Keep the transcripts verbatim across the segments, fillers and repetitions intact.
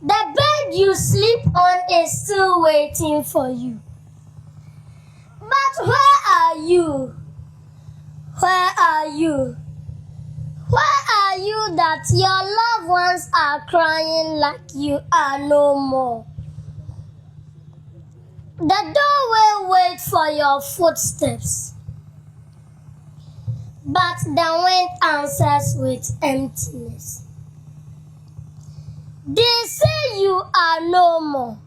The bed you sleep on is still waiting for you. But where are you? Where are you? Where are you that your loved ones are crying like you are no more? The doorway waits for your footsteps, but the wind answers with emptiness. They say you are no more,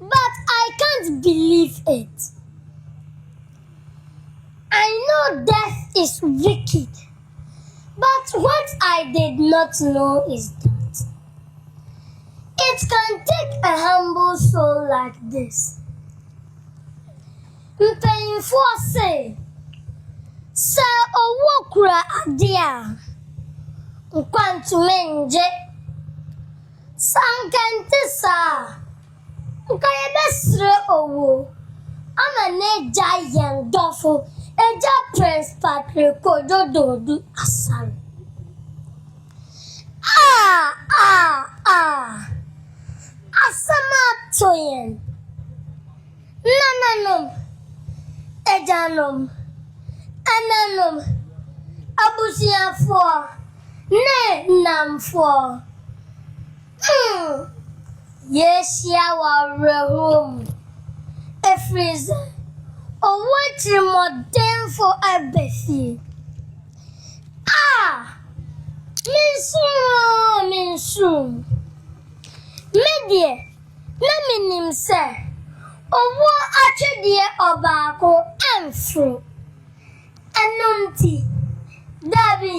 but I can't believe it. I know death is wicked, but what I did not know is that it can take a humble soul like this. Mpanyinfoɔ se, sɛ owuo kura adeɛ a, nkwa ntumi ngye. Sɛ anka ɛnte saa a, nka yɛbɛsrɛ owuo ama na yɛagya yɛn dɔfo, Agya Prince Patrick Kojo Dodoo Asare. Ah, ah, ah. Asɛm ato yɛn. Nananom, agyanom, ɛnanom, abusuafoɔ, ne nnamfoɔ. Hmm. Yɛahyia wɔ awerɛhoɔ mu, ɛfiri sɛ owuo atirimuɔdenfo aba fie. Ah! Mensuroɔ, mensuroɔ. Me deɛ, na menim sɛ owuo atwedeɛ ɔbaako ɛmforo. Ɛno nti, daabi,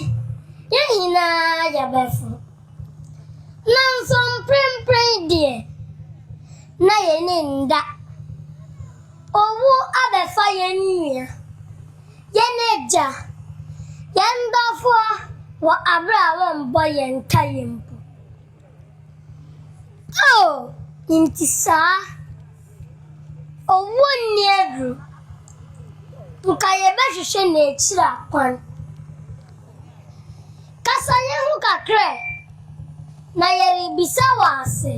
yɛn nyinaa yɛbɛfo. Nanso mprempren deɛ, na yɛnni nda. Owuo abɛfa yɛn nua, yɛn agya, yɛn dɔfoɔ wɔ aberɛ a wɔmbɔ yɛn ka yɛ mpo. Oh, nti saa, owuo nni aduro. Nka yɛbɛhwehwɛ n'akyiri akwan. Kasa yɛn ho kakra, na yɛrebisa wo ase.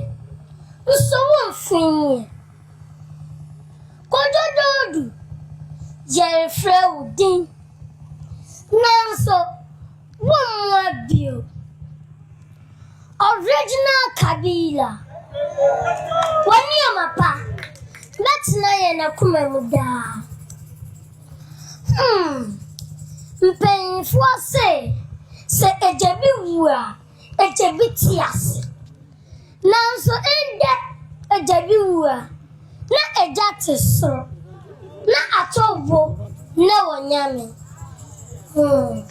Nso womfiri yɛn. Kojo Dodoo, yɛrefrɛ wo din. Nanso, wommoa bio. Original Kabila. W'anneɛma pa bɛtena yɛn akoma mu daa. Hmm. Mpanyinfoɔ se, sɛ agya bi wu a, agya bi te ase. Nanso ɛndɛ, agya bi wu a, na agya te soro, na atɔ bo na wɔ Nyame. Hmm.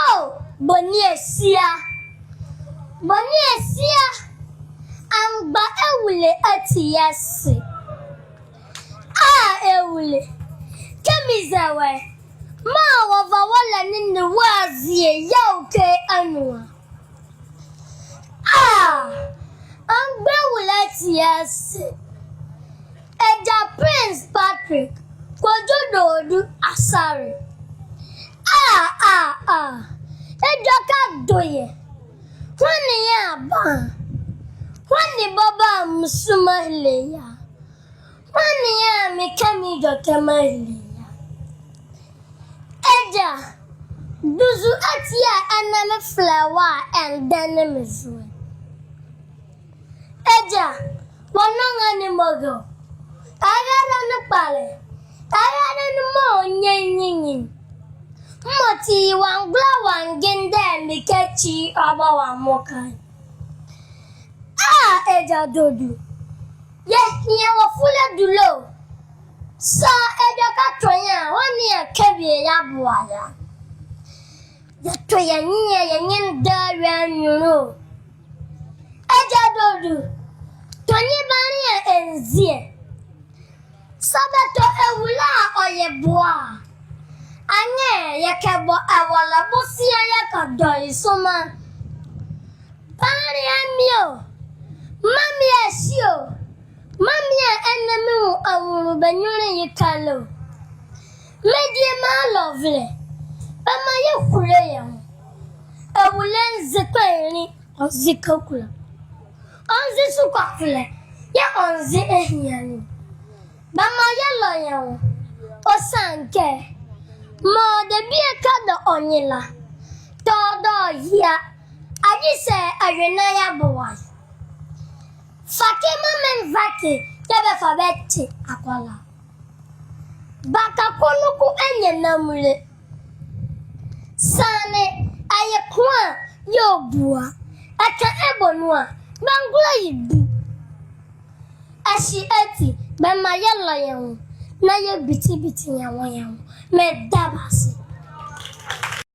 Oh, Boni Asia, Boni Asia, Angba Awule ati yɛ se. Ah, Awule, kɛ meza wɛ, maa wɔva wɔlɛ ne ne wɔ azie yɛ oke anua. Ah, Angba Awule ati yɛ se. Agya Prince Patrick Kojo Dodoo Asare. Ah, ah, ah. Edwɛkɛ adɔ yɛ. Hwane yɛɛ aba? Hwane bɔbɔ a musuma hele yɛ a? Hwane yɛɛ meka me edwɛkɛ mehele yɛ a? Agya, duzu ati a ɛnɛ mefɛlɛ wo a ɛndɛ ne me zo ɛ. Agya, wɔ nɔnga ne mɔgɔ, ɛyɛ dɛ ne kpalɛ, ɛyɛ dɛ ne mɔɔ nyɛnyinyin. Mɔti wangula wangin dɛ mekɛ kyi ɔbɔ wa mɔkan. Ah, Agya Dodoo, yɛhia wɔ folɛ du lo. Saa edwɛkɛ tɔ yɛ a, hwane a kɛ bie yɛaboa yɛ a? Yɛtɔ yɛ nye yɛ, yɛ nye nda wia nyunlu. Agya Dodoo, tɔ nye bɛnlea ɛnzie. Saa bɛtɔ Awule a ɔyɛ boa a, anyɛ yɛkɛbɔ ɛwɔlɛ bosea yɛkɛdɔ ye soma. Bɛnlea me o, maa me ahyi o, maa me a ɛnɛ mehu awunlu bɛnyunlu ye kalo. Medie maa lɔvolɛ, bɛmaa yɛkule yɛ nwo. Awule nze kpanyinli, ɔze kakula. Ɔnze su kɔfolɛ, yɛɛ ɔnze ahiane. Bɛmaa yɛlɔ yɛ nwo. Ɔsiane kɛ, mɔɔ debie kɛdɔ ɔ nye la, tɔ ɔdɔ ɔ ye a, agyesɛ awie na yeaboa ye. Fake maa menvake yɛɛ bɛfa bɛkye akɔla. Baka ko noko ɛnyɛ namule. Siane, ɛye ko a yɛɛ ɔbua. Ɛka ɛbɔ nu a, bɛngola ye bu. Ɛhye ati, bɛmaa yɛlɔ yɛ nwo, na yɛbitibiti yɛ nwo yɛ nwo. Meda bɛ ase.